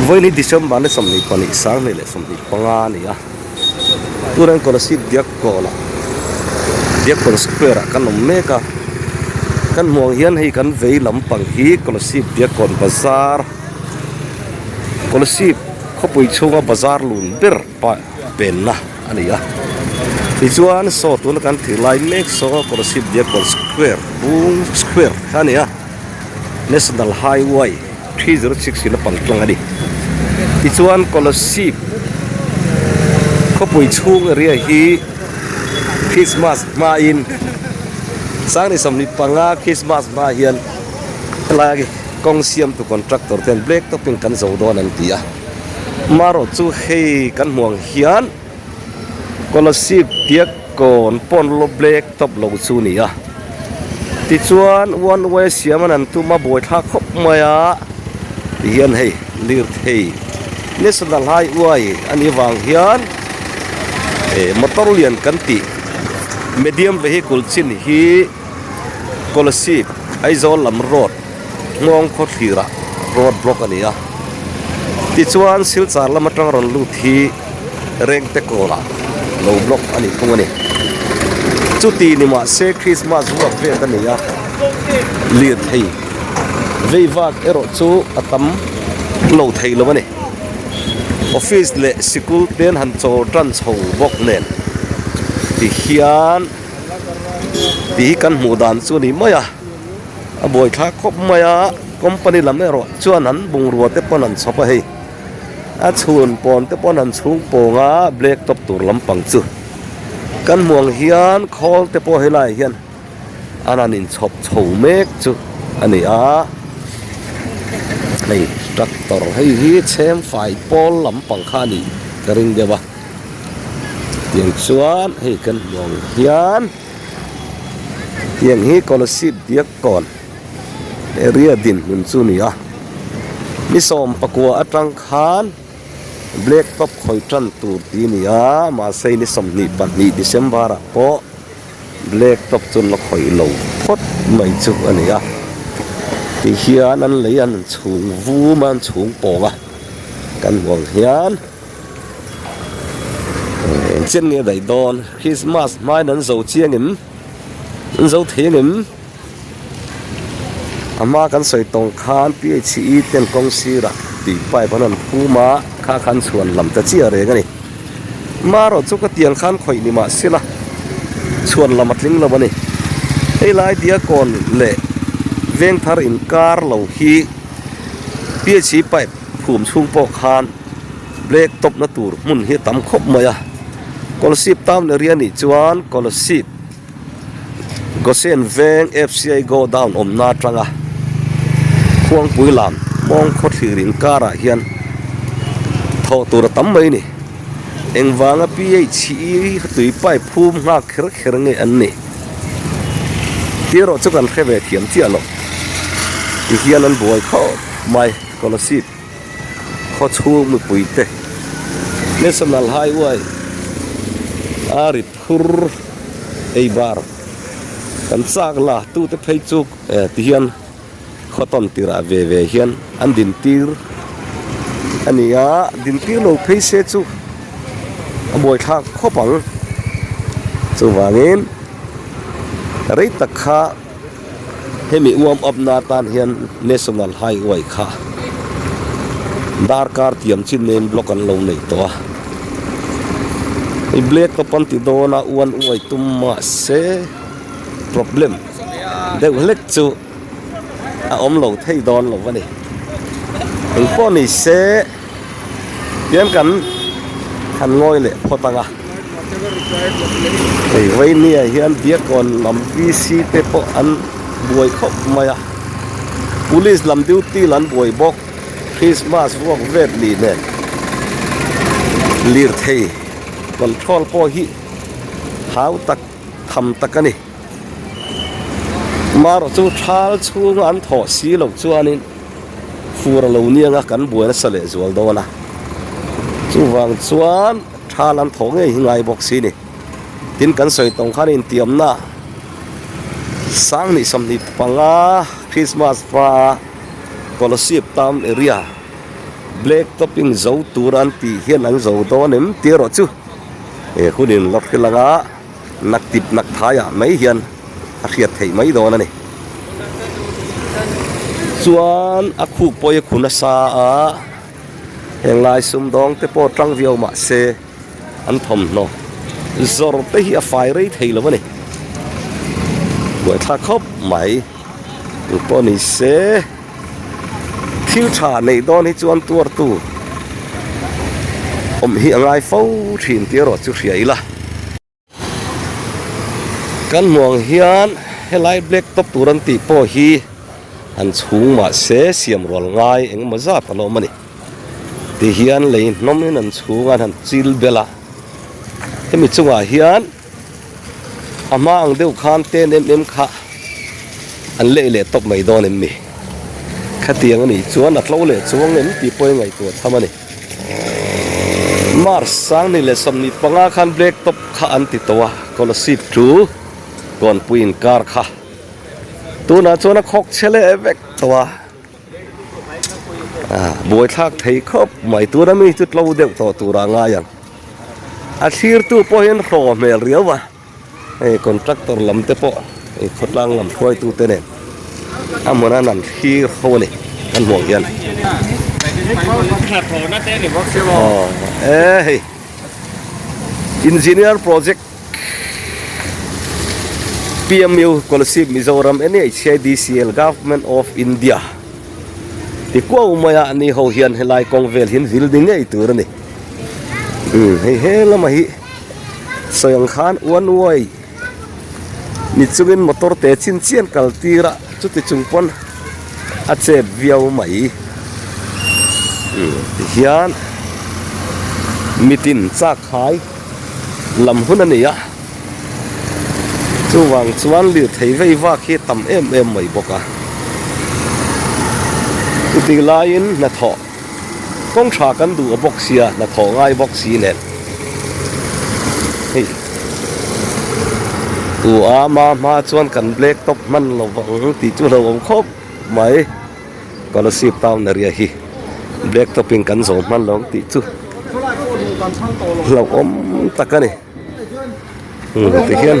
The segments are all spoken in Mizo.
Vawiin hi December ni 22 2025 a ni a, tunah hian Kolasib Diakkawn ah Diakkawn Square ah kan awm mek a, kan hmuh ang hian hei kan vei lampang hi Kolasib Diakkawn bazar Kolasib khawpui chhunga bazar lun ber pa penna a ni a, tichuan saw tuna kan thlir lai mek saw Kolasib Diakkawn Square bung square kha a ni a. National Highway 306 in a pang tlang a ni. Tichuan Kolasib khawpui chhung area hi Christmas hmain Sangni 25 Christmas hma hian helai kawng siamtu contractor ten black topping kan zo dawn an ti a. Marawh chu hei kan hmuh ang hian Kolasib Diakkawn pawn lo black top lo chu ni a. Tichuan one way siam an an tum a buaithlak khawp mai a tihian hei lirthei national highway a nih vang hian eh motor lian kan tih medium vehicle chin hi Kolasib Aizawl lam road nghawng khaw thlirah road block a ni a tichuan Silchar lam atang rawn lut hi Rengte kawlah lo block a ni thung a ni. Chuti ni mahse Christmas ruak vet a ni a, lirthei vei vak erawh chu a tam lo thei lo a ni. Office leh sikul te an han chawl tan chho bawk nen tihian tih hi kan hmuh dan chu a ni mai a, a buaithlak khawp mai a, company lam erawh chuan an bungrua te pawn an chhawp a hei. A chhun pawn te pawn an chhung pawng a black top tur lampang chu kan hmuh ang hian khawl te pawh helaiah hian an han inchhawp chho mek chu a ni a hei tractor hei hi chhem fai pawl lampang kha a nih ka ring deuh a tiang chuan hei kan hmuh ang hian tiang hi Kolasib Diakkawn. Area dinhmun chu a ni a, ni 19 atang khan black top khawi tan tur tih a ni a, mahse ni 22 December ah pawh black top chu an la khawih lo phawt mai chu a ni a, ti hian an lei an chhung vum a an chhung pawng a kan hmuh ang hian engchen nge daih dawn Christmas hmain an zo chiang em an zo thei ang em. A hma kan sawi tawng khan PHE ten kawng sirah tui pipe an rawn phum a, kha khan chhuan lam ta chiah reng a ni. Marawh chu ka tiang khan khawih ni mah sela chhuan lam a tling lo a ni. Hei lai Diakawn leh Vengthar inkar lo hi PHE pipe phum chhung pawh khan black top na tur hmun hi a tam khawp mai a. Kolasib town area nih chuan Kolasib. Gosen veng FCI go down awmna atanga Khuangpui lam mawng khawthlir inkarah hian thawh tur a tam mai a ni. Engvanga PHE tui pipe phum nghak kher kher nge an nih tih erawh chu kan hre ve thiam chiah lo. Tihian an buai khawp mai Kolasib khaw chhung mipui te National Highway a rit Phur ei bar kan chak la tute phei chu eh ti hian khaw tawn tirah ve ve hian an din tir a ni a din tir lo phei se chu a buaithlak khawp ang chuvangin rei tak kha hemi warm up na atan hian national highway kha darkar tiam chin nen block an lo nei tawh a hei black top an ti dawn a one way tum mahse problem deuh hlek chu a awm lo thei dawn lo a ni engpawh ni se. Tian kan han ngawi leh phawt ang a, hei Vainia hian Diakkawn lam VC te pawh an buai khawp mai a, Police lam duty la an buai bawk, Christmas vuak vet ni nen lirthei control pawh hi hau tak tham tak a ni. Marawh chu thal chhunga an thawh si loh chuanin. Fur a lo niang a, kan buai nasa leh zual dawn a. Chuvang chuan tha lam thawh ngei hi ngai bawk si ni. Tin kan sawi tawng khan intiamna 2025 Christmas hmaa Kolasib town area. Black topping zo tur an tih hian an zo dawn em tih erawh chu he hunin la hrilh anga nak tip nak thaiah mai hian a hriat theih mai dawn a ni. Chuan a khuk pawh hi a khu nasa a, henglai sumdawng te pawh tang viau mah se an thawmhnaw zawr te hi a fai rei thei lo a ni. Buaithlak khawp mai engpawh ni se. Thil tha neih dawn hi chuan tuartu awm hi a ngai fo thin tih erawh chu hria ila. Kan hmuh ang hian helai black top tur an tih pawh hi han chhung mah se siam rual ngai engemaw zat a la awm a ni. Tihian lei hnawmin an chhung a an han chil bel a, hemi chungah hian. A hma ang deuh khan ten em em kha an leh leh tawp mai dawn em ni? Khatiang a nih chuan a tlo leh chuang em tih pawhin ngaihtuah tham a ni. March 2025 khan Black Top kha an ti tawh a, Kolasib chu Kawnpui inkar kha tunah chuan a khawk chhe leh vek tawh a. Buaithlak thei khawp mai tuna mi chu tlo deuh tawh turah a ngai ang. A thlirtu pawh hian hlawh hmel riau a, hei contractor lam te pawh hei khawtlang lam hruaitu te nen a hmun an an thlir ho a ni kan hmuh ang hian. Aw e hei engineer project PMU Kolasib Mizoram NHIDCL Government of India ti kuau mai a ni ho hian helai kawng vel hian vil ni ngei tur a ni umm hei he lamah hi sawi ang khan one way ni chungin motor te chin chian kal tir a chuti chung pawn a chep viau mai umm tihian mitin chak khai lam hun a ni a chuvang chuan lirthei vei vak hi a tam em em mai bawk a chutih laiin hnathawh kawng tha kan duh a bawk sia hnathawh ngai bawk si nen hei tu a hma hma chuan kan black top hman lo vang tih chu hlauhawm khawp mai. Kolasib town area hi black top in kan zawh hman lo ang tih chu hlauhawm tak a ni tihian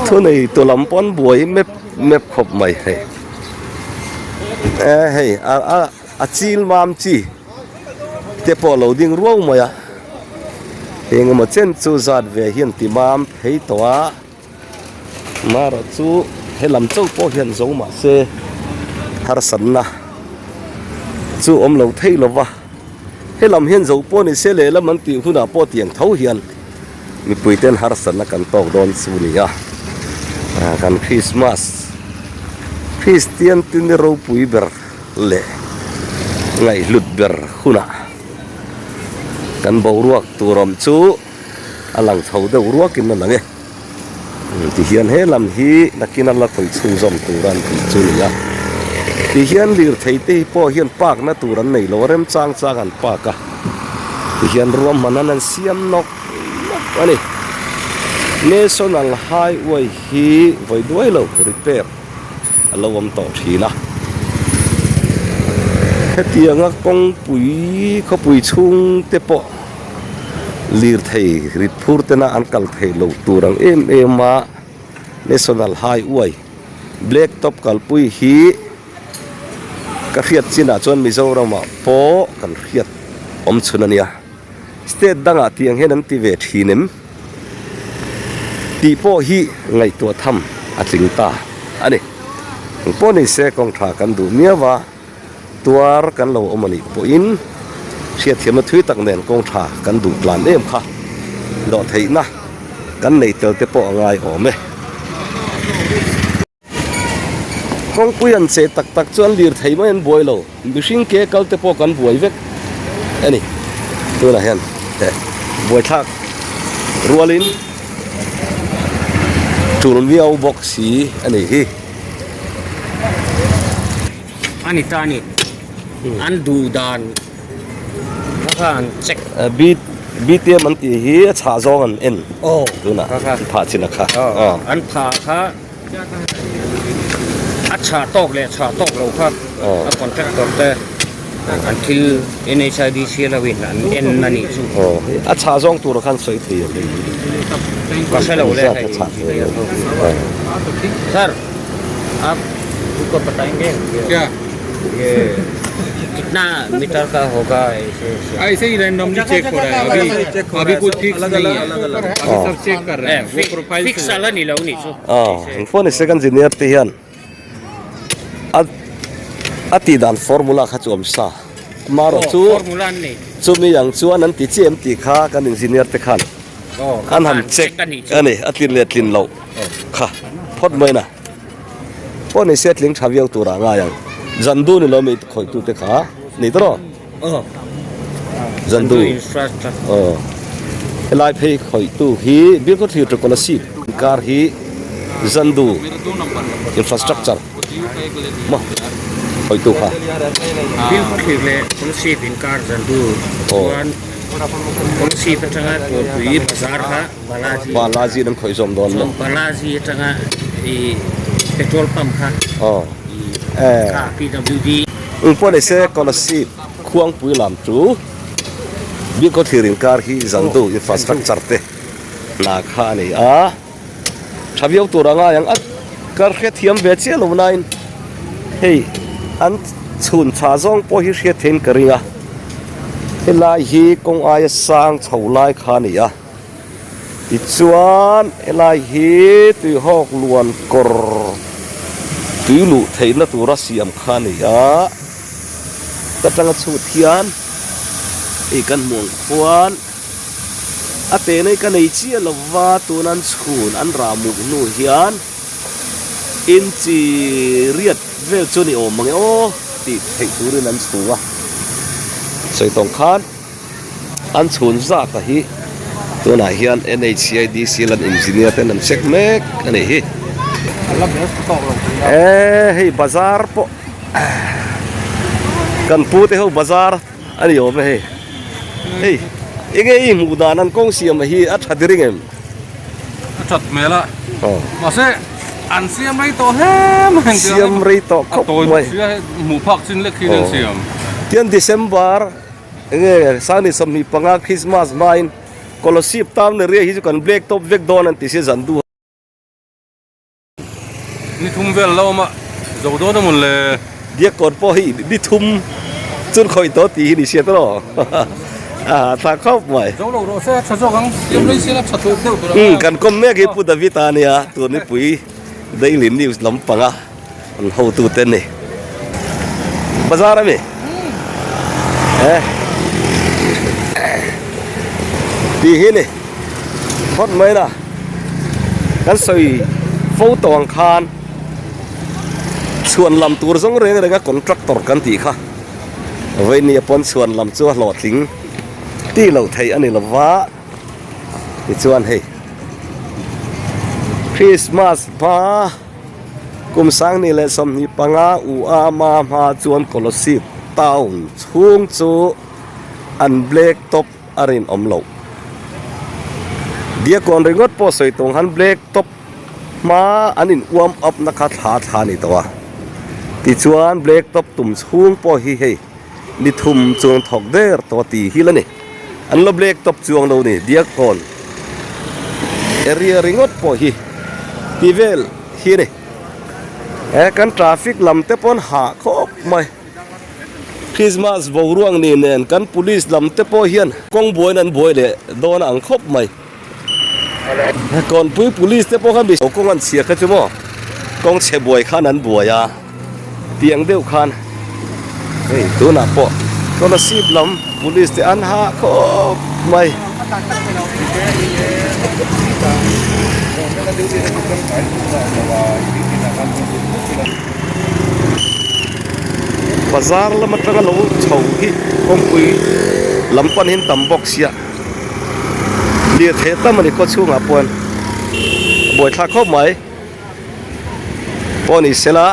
thunei tu lam pawn buai mep mep khawp mai hei e hei a a a chil mam chi te pawh a lo ding ruau mai a engemaw chen chu zat ve hian ti mam phei tawh a. Mara chu he lam chauh pawh hian zo mah se harsatna chu awm lo thei lo va, he lam hian zo pawh ni se lehlam an tih hunah pawh tiang tho hian mipui ten harsatna kan tawk dawn chu ni a, kan Krismas Kristian te ni ropui ber leh ngaihhlut ber hunah kan boruak tur awm chu. A lang chho deuh ruakin a lang e. Tihian he lam hi nakin a la khawih chhunzawm tur an tih chu a ni a. Tihian lirthei te hi pawh hian park na tur an nei lo a, remchang chang an park a. Tihian ruahman an an siam nawk nawk a ni. National Highway hi vawi duai lo repair a lo awm tawh thin a. Hetianga kawngpui khawpui chhung te pawh. Lirthei rit phur tena an kal theih loh tur ang em em a National Highway Black Top kalpui hi ka hriat chinah chuan Mizoramah pawh kan hriat awm chhun a nia. State dangah tiang hian an ti ve thin em tih pawh hi ngaihtuah tham a tling ta a ni. Engpawh ni se kawng tha kan duh miau a. Tuar kan lo awm a nih pawhin hriatthiamna thui tak nen kawng tha kan duh tlan em kha dawhtheihna kan nei tel te pawh a ngai awm e. Kawngpui an che tak tak chuan lirthei mai an buai lo, mihring ke kal te pawh kan buai vek a ni. Tunah hian buaithlak rualin tul miau bawk si a nih hi. A ni ta a ni. An duh dan kha kha an check. BTM an tih hi a chhah zawng an en tunah an phah chin a kha. An phah kha a chhah tawk leh chhah tawk lo kha a contractor te. An thil NHIDC lo in an en a nih chu. Aw a chhah zawng tur khan sawi thei ang. Ka hre lo le hei engineer ho hi. Sir aap uko batayenge Kya? Ye kitna meter ka hoga aise aise. ऐसे ही randomly check हो रहा है अभी अभी कुछ फिक्स नहीं है अभी सब चेक कर रहे हैं वो profile Fix ala ni lo nih chu. Aw engpawh ni second engineer te hian a a tih dan formula kha chu awm sa amaherawh chu chumi ang chuan an ti chiah em tih kha kan engineer te khan an han check a ni a tlin leh tlin loh kha phawt mai na pawh ni se tling tha viau turah ngai ang zandu ni lo mi khawih tu te kha ni tawh zandu aw helai phei khawih tu hi Bilkhawthlir to Kolasib inkar hi zandu infrastructure maw khawih tu kha. Bilkhawthlir leh Kolasib inkar zandu chuan Kolasib atanga Tualpui bazar kha Balaji Balaji an khawih zawm dawn maw Balaji atanga ih petrol pump kha aw kha PWD. Engpawh ni se Kolasib Khuangpui lam chu Bilkhawthlir inkar hi Zandu infrastructure te hna kha a ni a, tha viau tur a ngai ang a ka hrethiam ve chiah lo nain hei an chhun tha zawng pawh hi hriat theiin ka ring a, helai hi kawng aia sang chho lai kha a ni a. Tichuan helai hi tuihawk luan kawr tui luh theihna tura siam kha a ni a, ka tanga chhut hian hei kan hmuh ang khuan a tehna hi ka nei chiah lo va tuna an chhun an rah muk hnu hian inchi riat vel chu ni awm ang e aw tih theih turin an chhu a sawi tawng khan. An chhun zat a hi tunah hian NHCIDC lan engineer ten an check mek a nih hi. Eee hei bazar pawh kan pu te ho bazar a ni awm e hei. Hei enge i hmuh dan an kawng siam a hi a tha diring em? A that hmel a mahse an siam rei tawh hle mai. Siam rei tawh khawp mai. A tawi bawk sia hmuh phak chin lek hian an siam. Tian December Enge Sangni 25 Christmas hmain Kolasib town area hi chu kan black top vek dawn an ti sia zan duh. Ni thum vel la awm a, zo dawn a mawn le. Diakkawn pawh hi ni thum chun khawih tawh tih hi ni hriat rawh a tha khawp mai. Zo lo rawh se a tha zawk ang, siam rei sial a tha tawh deuh tur ang a. Kan kawm mek hi Pu David a nia, Turnipui Daily News lampanga. An hotu te ni. Bazar ami? Eh. Ti hi ni. Phawt mai na. Kan sawi photo ang khan chhuan lam tur zawng reng reng a contractor kan tih kha. Vawinia pawn chhuan lam chu a hlawhtling tih loh theih a ni lova. Tichuan hei Christmas hma Kum 2025 UAMA hma chuan Kolasib town chhung chu an black top a rinawm loh. Diakkawn ringawt pawh sawi tawng han black top hma an in warm up na kha thla thla a ni tawh a. Tichuan black top tum chhung pawh hi hei ni thum chuang thawk der tawh a ti hil a ni. An la black top chuang lo ni Diakkawn area ringawt pawh hi ti vel hi a ni. He kan traffic lam te pawn hah khawp mai. Christmas boruak ni nen kan police lam te pawh hian kawng buain an buai leh dawn a ang khawp mai. Kawnpui police te pawh khan mi kawng an chhia kha chu maw kawng chhe buai khan an buai a tiang deuh khan hei tunah pawh scholarship lam police te an hah khawp mai. Bazar lam atanga lo chho hi kawngpui lam pan hian tam bawk sia. Lirthei tam a ni khaw chhungah pawh buaithlak khawp mai pawh ni sela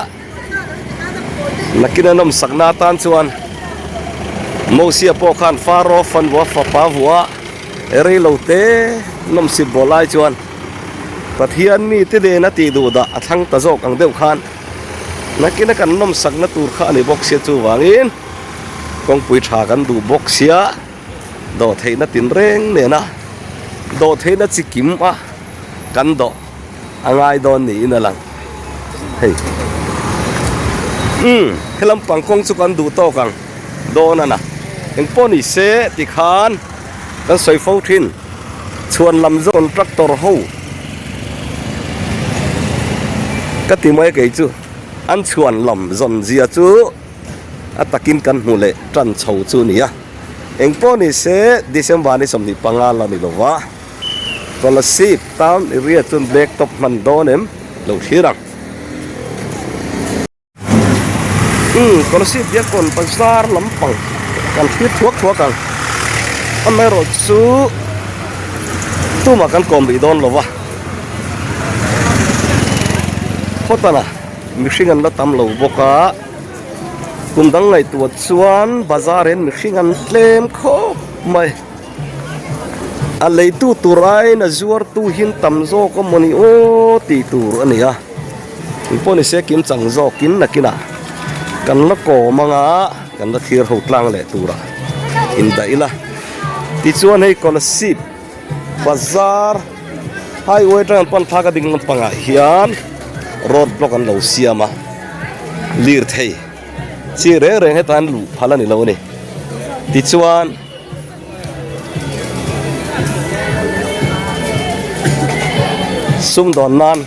nakin a nawmsakna atan chuan Mosia pawh khan Faro fanua fapa vuah reilo te nawmsip bawh lai chuan Pathian mite nena tih duh dah a thlang ta zawk ang deuh khan nakin a kan nawmsakna tur kha a ni bawk sia chuvangin. Kawngpui tha kan duh bawk sia dawhtheihna tinreng nena dawhtheihna chi kim a kan dawh a ngai dawn niin a lang hei umm helam pang kawng chu kan duh tawk ang dawn a na engpawh ni se tikhan kan sawi fo thin chhuan lam zawk contractor ho ka ti mai kei chu an chhuan lam zawn zia chu a takin kan hmu leh tan chho chu a ni a engpawh ni se December ni 25 la ni lova. Kolasib town area chuan black top hman dawn em lo thlir ang. Umm Kolasib Diakkawn bazar lampang kan thlir thuak thuak ang. Amaherawh chu tumah kan kawm rih dawn lo va. Khawtana mihring an la tam lo bawk a, kum dang ngaihtuah chuan bazar hian mihring an tlem khawp mai. A leitu tur aiin a zuartu hian tam zawk a mawni aw tih tur a ni a engpawh ni se kim chang zawkin nakinah kan la kawm anga kan la thlir ho tlang leh turah indaih ila tichuan hei Kolasib bazar highway atang an pan thlak a ding lampangah hian road block an lo siam a lirthei chi reng reng heta an luh phal a ni lo a ni tichuan. Sumdawn nan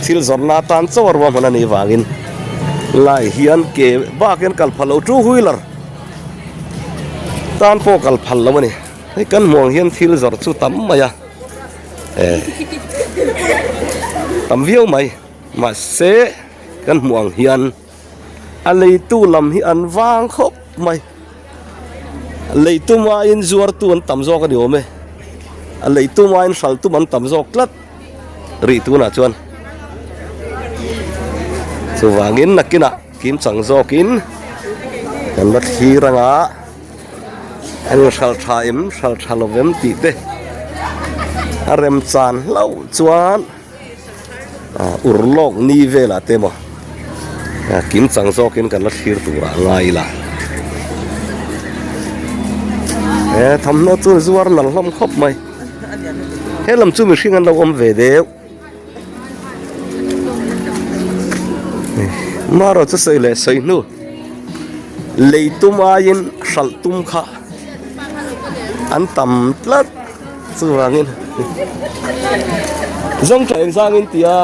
thil zawrhna atan chauh a ruahman a nih vangin lai hian ke bak hian kal phal lo two wheeler tan pawh kal phal lo a ni hei kan hmuh ang hian thil zawrh chu tam mai a eh tam viau mai mahse kan hmuh ang hian. A leitu lam hi an vang khawp mai. A leitu maiin zuartu an tam zawk a ni awm e. A leitu maiin hraltu an tam zawk tlat rih tunah chuan. Chuvangin nakinah kim chang zawkin kan la thlir anga an inhral tha em hral tha lo em tih te a remchan hlauh chuan. Urlawk ni velah te maw kim chang zawkin kan la thlir turah a ngai ila he thawmhnaw chu zuar nalh hlawm khawp mai he lam chu mihring an lo awm ve deuh marawh chu sawi leh sawi hnu lei tum aiin hralh tum kha an tam tlat. Chuvangin zawng tha engzangin ti a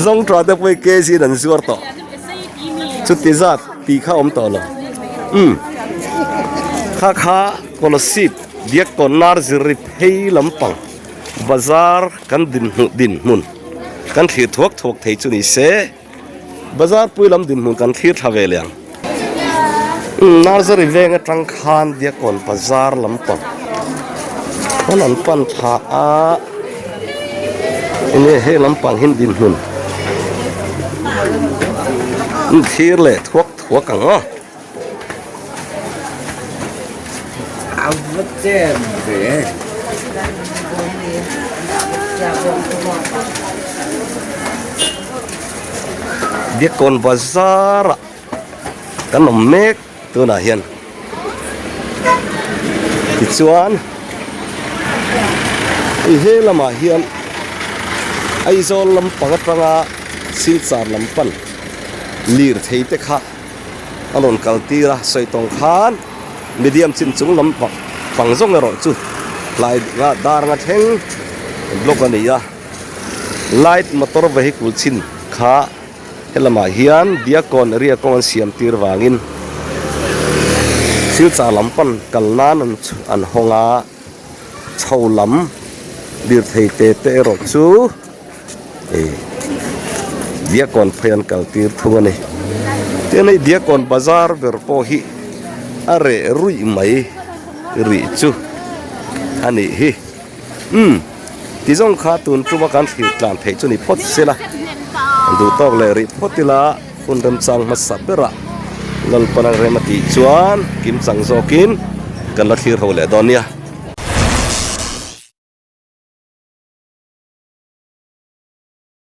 zawng tha te pawh kg in an zuar tawh chuti zat tih kha awm tawh lo umm kha kha Kolasib Diakkawn Nursery phei lampang bazar kan dinhmuh dinhmun kan thlir thuak thuak thei chu ni se. Bazar pui lam dinhmun kan thlir thla ve leh ang. Nursery veng atang khan Diakkawn bazar lampang khawn an pan thla a enge hei lampang hi dinhmun an thlir leh thuak thuak ang aw. Diakkawn bazar ah kan awm mek tunah hian tichuan hei he lamah hian Aizawl lampang atanga Silchar lam pan lirthei te kha. A rawn kal tir a, sawi tawng khan medium chin chung lam pang zawng erawh chu tlai nga dar nga thleng block a ni a, light motor vehicle chin kha helamah hian Diakkawn area kawng an siam tir vangin Silchar lam pan kal nan an hawng a, chho lam lirthei te te erawh chu. Hei Diakkawn phei an kal tir thung a ni. Tin hei Diakkawn bazar ber pawh hi a reh ruih mai rih chu a nih hi. Umm ti zawng kha tun tuma kan thlir tlan theih chu ni phawt se la duh tawk leh rih phawt ila hun remchang hmasa berah Lalpana rem a tih chuan kim chang zawkin kan la thlir ho leh dawn nia.